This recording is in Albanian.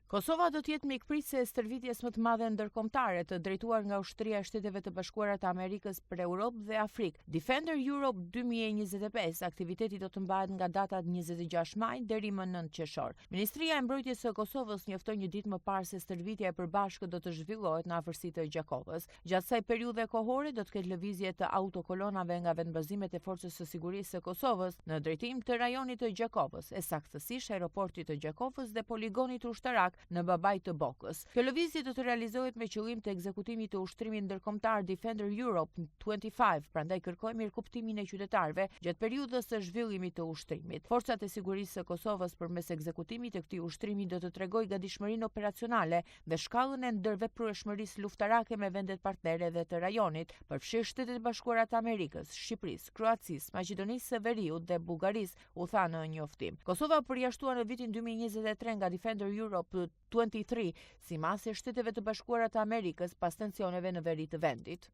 Kosova do të jetë mikpritëse e stërvitjes më të madhe ndërkombëtare të drejtuar nga Ushtria e Shteteve të Bashkuara të Amerikës për Europë dhe Afrikë. Defender Europe 2025, aktiviteti do të mbahet nga data 26 maj deri më 9 qershor. Ministria e Mbrojtjes së Kosovës njoftoi një ditë më parë se stërvitja e përbashkët do të zhvillohet në afërsi të Gjakovës. Gjatë kësaj periudhe kohore do të ketë lëvizje të autokolonave nga vendbazimet e Forcës së Sigurisë së Kosovës në drejtim të rajonit të Gjakovës, e saktësisht aeroportit të Gjakovës dhe poligonit ushtarak në Babaj të Bokës. Kjo lëvizje do të realizohet me qëllim të ekzekutimit të ushtrimit ndërkombëtar Defender Europe 25, prandaj kërkojmë mirëkuptimin e qytetarëve gjatë periudhës së zhvillimit të ushtrimit. Forcat e Sigurisë së Kosovës përmes ekzekutimit të këtij ushtrimi do të tregojë gatishmërinë operacionale dhe shkallën e ndërveprueshmërisë luftarake me vendet partnere dhe të rajonit, përfshirë Shtetet e Bashkuara të Amerikës, Shqipërisë, Kroacisë, Maqedonisë së Veriut dhe Bullgarisë, u tha në njoftim. Kosova u përjashtua në vitin 2023 nga Defender Europe 23 si masë e Shteteve të Bashkuara të Amerikës pas tensioneve në veri të vendit.